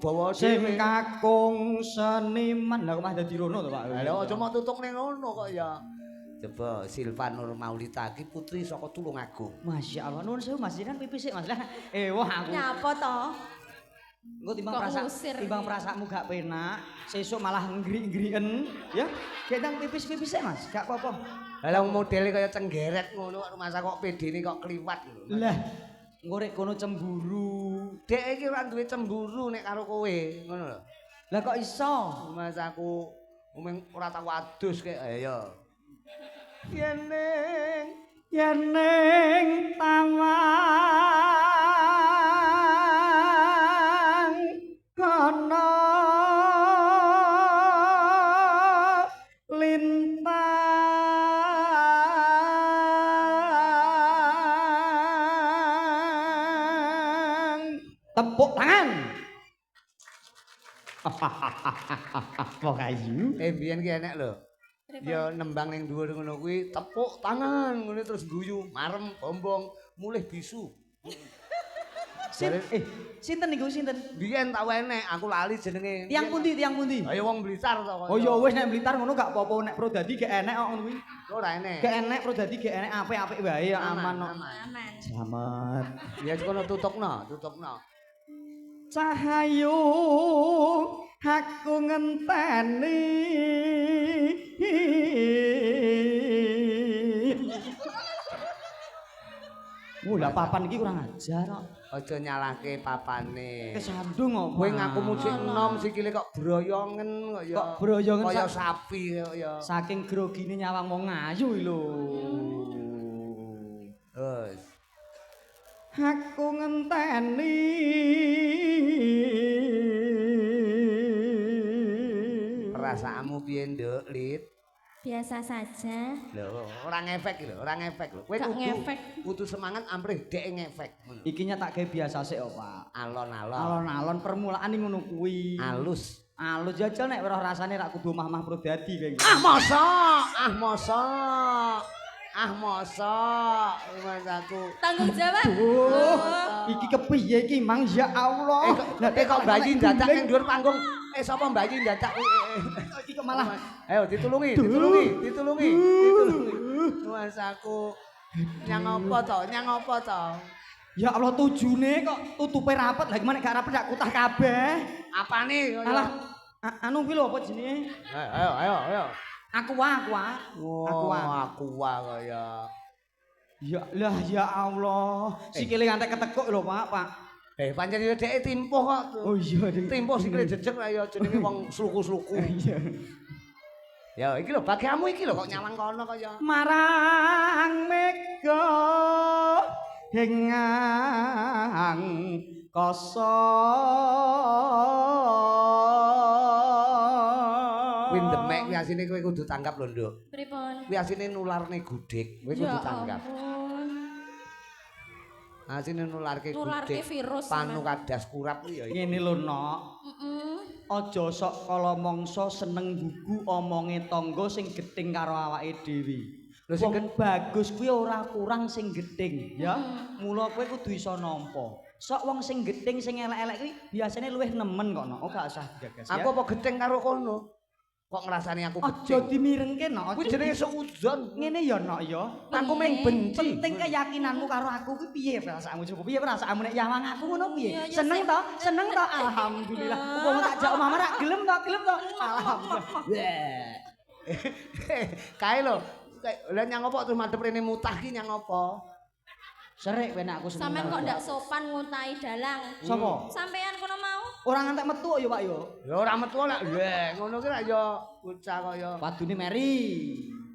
bawa Sing dhewe. Kakung seniman. Lah kok mah dadi rono to, Pak. Lha aja mok tutuk ning ngono kok ya. Coba Silva Nur Maulita iki putri saka Tulungagung. Masya Allah, nuwun sewu Mas Jiran pipis sik Mas. Lah, wah aku. Nyapa to? Engko timbang Kok perasa ngusir timbang iki? perasaanmu gak penak, sesuk malah nggrik-ngriken, ya. Gek nang pipis-pipis sik Mas, gak apa-apa. Lah wong modele kaya cenggeret ngono kok rumasa kok pedene kok kliwat lho. Lah, engko rek kono cemburu. Dek iki ora duwe cemburu nek karo kowe, ngono lho. Lah kok iso? Mas aku umeng ora tau adus kek ayo. Yen ning Yen ning tawang ana lintang. Tepuk tangan. Wong ayu. Mbiyen ki enek lho. Ya nembang ning dhuwur ngono kuwi tepuk tangan ngono terus guyu, marem bombong, mulih bisu. Sinten niku sinten? Biyen tau enek, aku lali jenenge. Tiang pundi, tiang pundi? Ayo wong Blitar to kok. Oh ya wis nek Blitar ngono gak apa-apa, nek Prodadi gak enek kok ngono kuwi. Ora enek. Gak enek Prodadi gak enek apik-apik wae ya aman kok. Aman. Selamat. Ya kono tutukno, tutukno. Cahayu aku ngenteni. Lah papan iki kurang ajar kok. Aja nyalahke papane. Kesandung kok. Kowe ngaku musik enom sikile kok broyongen kok ya. Kok broyongen kaya sapi kok ya. Saking grogine nyawang wong ayu lho. Wes. Aku ngenteni. Perasaanmu piye, Nduk, Lit? Biasa saja. Lho, ora ngefek lho, ora ngefek lho. Kowe kudu semangat amrih dhek ngefek. Iki nyak tak gawe biasa sik kok, Pak. Alon-alon. Alon-alon permulaan ngono kuwi. Alus. Alus jajal nek weruh rasane rak kudu omah-omah Prodadi kayak gitu. Ah mosok, ah mosok. Ah mosok, Mas aku. Tanggung jawab. Oh, iki kepiye iki Mang ya Allah. Lah kok bayi dadak ning dhuwur panggung. Sapa bayi dadak? Iki kok malah ayo ditulungi, ditulungi, ditulungi, ditulungi. Mas aku nyang apa to? Nyang apa to? Ya Allah tujune kok tutupe rapet. Lah gimana gak rapet gak kutah kabeh. Apane? Alah anu kuwi lho apa jenenge? Ayo ayo ayo. Aqua aqua. Aqua aqua kaya. Ya lah ya Allah. Sikile ngantek ketekuk lho Pak, Pak. Pancen ya dheke timpuh kok. Oh iya timpuh sikile jejeg lah ya jenenge wong sluku-sluku. Iya. Ya iki lho bagiamu iki lho kok nyawang kono kaya. Marang mega hengang kasa. Kuwi ndemek kuwi asine kowe kudu tanggap lho, Nduk. Pripun? Kuwi asine nularne gudhek, kowe kudu tanggap. Asine nularke gudhek. Virus. Panu kadas kurap kuwi ya. Ngene lho, Nok. Heeh. Aja sok kala mangsa seneng gugu omonge tangga sing gething karo awake dhewe. Lho sing wong bagus kuwi ora kurang sing gething, ya. Mula kowe kudu iso nampa. Sok wong sing gething sing elek-elek kuwi biasane luwih nemen kok, Nok. Oh gak usah digagas ya. Aku apa gething karo kono? Kok ngrasani aku gething? Aja dimirengke, Nok. Kuwi jenenge suudzon. Ngene ya, Nok ya. Aku mung benci. Penting keyakinanmu karo aku kuwi piye perasaanmu coba? Piye perasaanmu nek nyawang aku ngono piye? Seneng to? Seneng to? Alhamdulillah. Upama tak jak omah rak gelem to? Gelem to? Alhamdulillah. Kae lho. Lah nyang apa terus madhep rene mutah ki nyang apa? Serik ben aku seneng. Sampeyan kok ndak sopan ngutahi dalang. Sapa? Sampeyan kono mau. Ora ngantek metu ya, Pak ya. Ya ora metu lek. Lha ngono ki lak ya bocah kaya padune meri.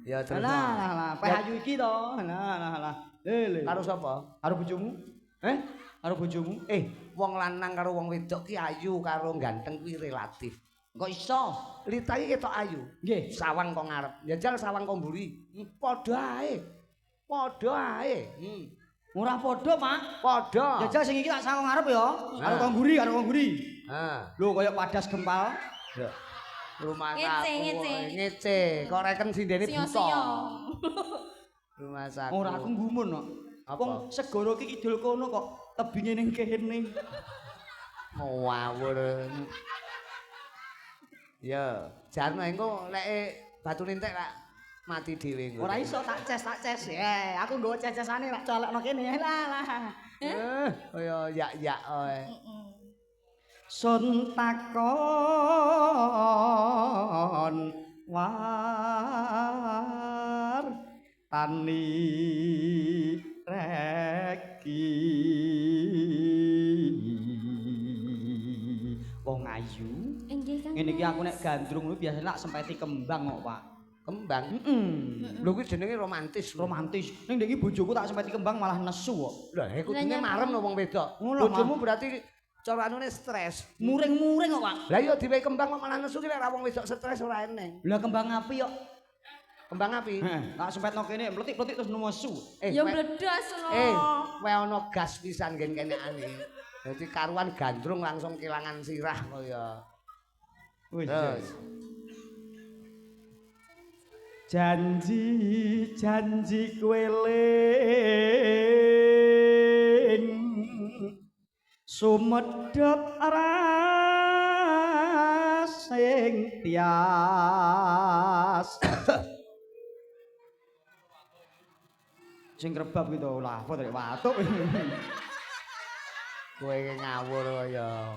Ya terus. Lah lah, peh ayu iki to. Lah lah lah. Lele. Karo sapa? Karo bojomu. Eh? Karo bojomu. Wong lanang karo wong wedok ki ayu karo ganteng kuwi relatif. Kok iso? Lita iki ketok ayu. Nggih. Sawang kok ngarep. Jajal sawang kok mburi. Padha ae. Padha ae. Ora padha, Pak. Padha. Jajal sing iki tak sawang ngarep ya. Karo kok mburi, karo kok mburi. Heeh. Lho kaya padas gempal. Lho. Rumah Ngece, ngece. Ngece. Kok reken sindene buta. Rumah sakit. Ora aku gumun kok. Wong segara ki kidul kono kok tebinge ning kene. Ngawur. Ya, jarno engko lek batune entek lak mati dhewe engko. Ora iso tak ces tak ces. Eh, aku nggawa ces-cesane lak colekno kene. Lah lah. Eh, kaya yak-yak ae. Sun takon war tani reki wong ayu. Nggih, Kang. Ngene iki aku nek gandrung kuwi biasane lak sempeti kembang kok, Pak. Kembang. Heeh. Lho kuwi jenenge romantis. Romantis. Ning ndek iki bojoku tak sempeti kembang malah nesu kok. Lah kudune marem lho wong wedok. Bojomu berarti cara anune stres. Muring-muring kok, Pak. Lah iya diwehi kembang kok malah nesu ki lek ra wong wedok stres ora eneng. Lah kembang api kok. Kembang api. Heeh, tak sempetno kene mletik-mletik terus nesu. Ya mbledos lho. Kowe ana gas pisan nggen kenekane. Dadi karuan gandrung langsung kelangan sirah kaya. Wis. Janji janji kowe ling sumedhep rasing tias. Sing rebab gitu lah, apa dari watuk. Kowe ngawur kaya.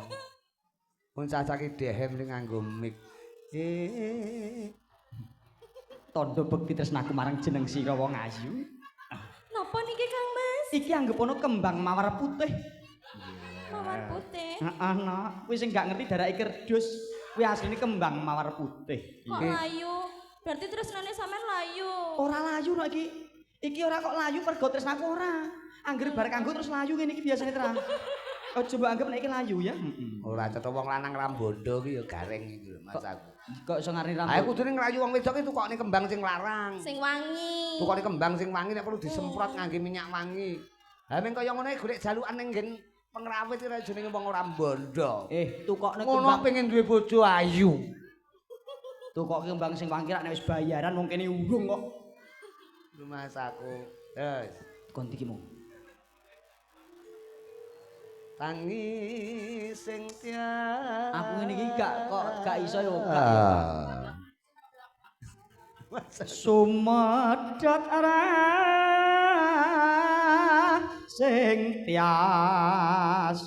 Wong cacake dehem sing nganggo mic. Tondo bekti tresnaku marang jeneng sira wong ayu. Napa niki Kang Mas? Iki anggepono kembang mawar putih. Mawar putih. Heeh, nak. Kuwi sing gak ngerti darake kerdus, kuwi asline kembang mawar putih. Kok layu? Berarti tresnane sampean layu. Ora layu nek iki. Iki ora kok layu mergo tresnaku ora. Angger bar kanggo terus layu ngene iki biasane terang. Aja mbok anggap nek iki layu ya. Heeh. Ora cetha wong lanang rambondo ki ya gareng iki lho Mas aku. Kok iso ngarani rambondo? Ayo kudune ngrayu wong wedok ki tukokne kembang sing larang. Sing wangi. Tukokne kembang sing wangi nek perlu disemprot ngangge minyak wangi. Lah meng kaya ngono golek jalukan ning nggen pengrawit iki jenenge wong ora mbondo. Tukokne kembang ngono pengen duwe bojo ayu. Tukokke kembang sing wangi rak nek wis bayaran wong kene urung kok. Lho Mas aku. Wes, kon iki mung. Tangi sing tias. Aku ngene iki gak kok gak iso yo gak. Sumedhot ra sing tias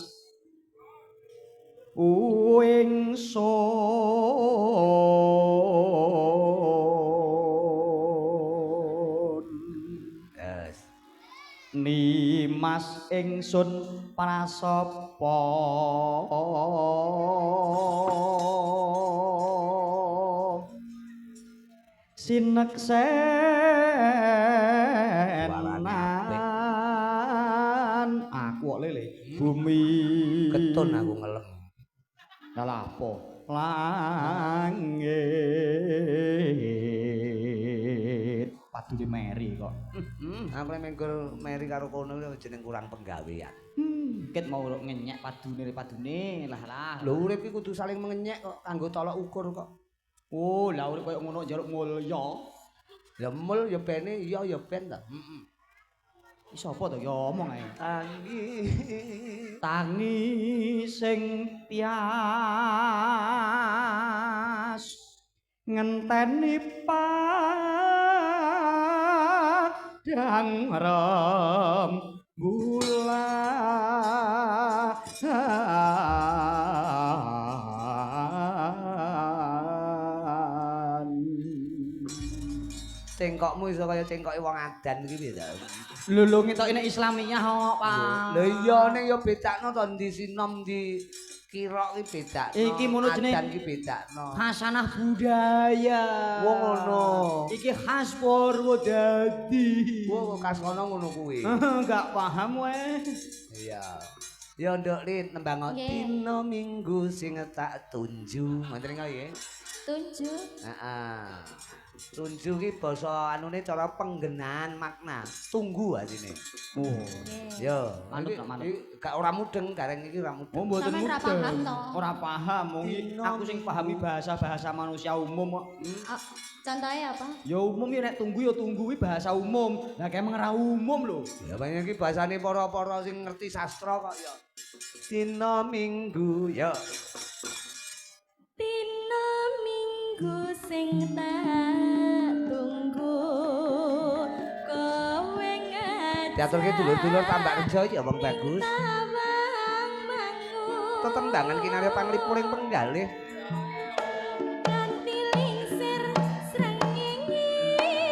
uing sun yes. Nimas ingsun prasapa sineksenan aku kok lele bumi ketun aku ngelem. Lah apa langit padune meri kok. Aku nek menggur meri karo kono jeneng kurang penggawean. Ket mau ngenyek padune padune lah lah. Lho urip iki kudu saling mengenyek kok kanggo tolok ukur kok. Oh, lah urip koyo ngono njaluk mulya. Lah mul ya bene iya ya ben ta. Heeh. Iki sapa to ya omong ae. Tangi tangi sing tias ngenteni padang rembulan. Cengkokmu iso kaya cengkoke wong adan iki piye ta? Lho lho ngetoki nek Islamiyah kok, Pak. Lho iya ning ya bedakno to ndi sinom ndi kirok ki bedakno. Iki ngono jenenge adan ki bedakno. Hasanah budaya. Wong ngono. Iki khas Purwodadi. Wong khas kono ngono kuwi. Enggak paham wae. Iya. Ya nduk Lin nembang dina Minggu sing tak tunju. Ngoten kaya nggih. Tunju. Heeh. Tunju ki basa anune cara penggenaan makna. Tunggu asine. Oh. Yo, manut ta manut. Gak ora mudeng gareng iki ora mudeng. Oh, mboten Sampeyan ora mudeng. paham to? Ora paham wong iki aku sing pahami bahasa-bahasa manusia umum kok. Contohnya apa? Ya umum ya nek tunggu ya tunggu kuwi bahasa umum. Lah kae emang ora umum lho. Ya banyak iki bahasane para-para sing ngerti sastra kok ya. Dina Minggu ya. Dina Minggu sing tak tunggu kowe ngajak. Diaturke dulur-dulur Tambak Rejo ya wong bagus. Tawang mangu. Tetembangan kinarya panglipuring penggalih. Kanthi lingsir srengenge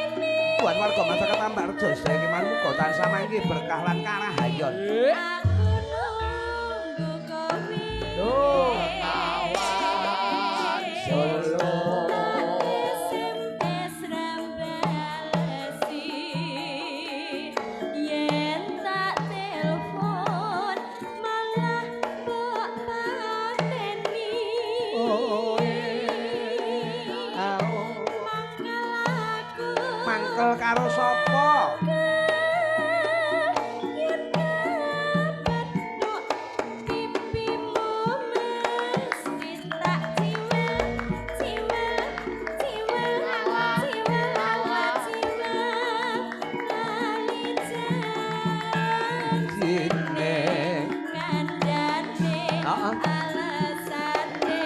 ini. Buat warga masyarakat Tambak Rejo sedaya kemawon muga tansah mangke berkah lan karahayon. Aku nunggu kowe. Solo. SMS rambalesi yen tak telepon malah mbok pateni. Mangkel aku Mangkel karo sapa? yen kepethuk pipimu mesti tak ciwel ciwel ciwel ciwel ciwel lali janji Jine. kandhane Heeh. alasane.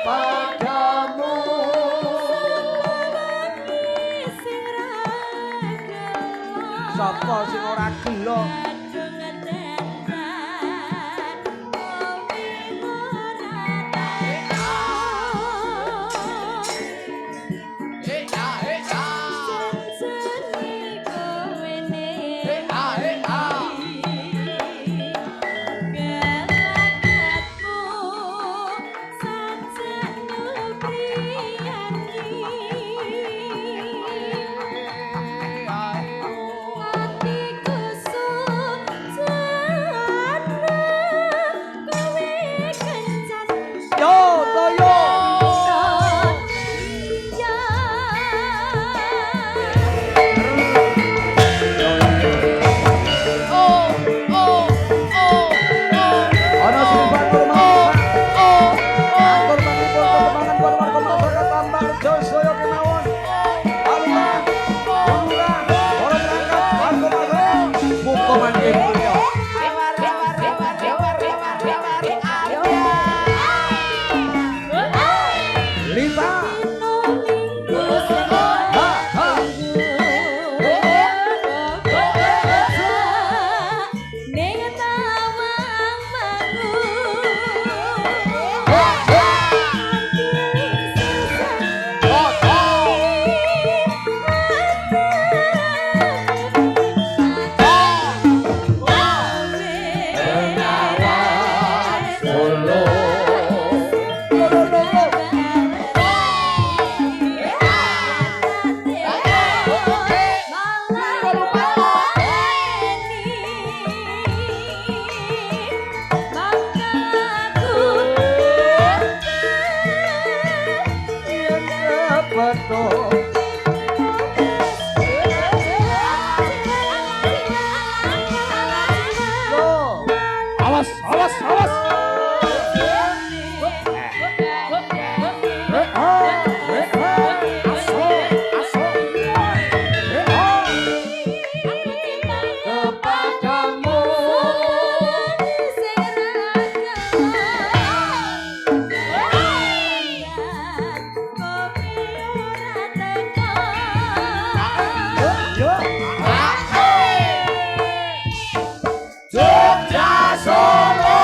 Kepadamu. Sing ra gelo. Sapa sing ora gelo? Kadung dandan kowe ora teko. Janjane kowe ning gelakatmu sajak nyupriyani. Atiku sujana kowe kencan. Yo toyo. Ya. Ana sing batur mau. Atur panglipur tetembangan buat warga masyarakat Tambak Rejo sedaya kemawon. Alurah, lurah, para perangkat warga masyarakat muga mangke mulya. Lita. Ha ha. Solo. Lo lo lo lo. Yen kepethuk. Lo. Awas, awas, awas. Aso, aso. Kepadamu. Yo. Jogja Solo.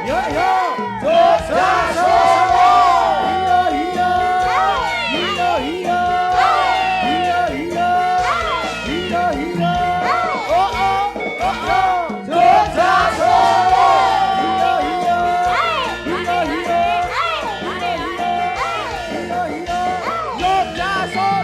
Yo yo. Jogja Solo. Iya iya. Iya iya. Iya iya. Iya iya. Oh oh. Oh oh. Jogja Solo. Iya iya. Iya iya. Iya iya. Jogja Solo.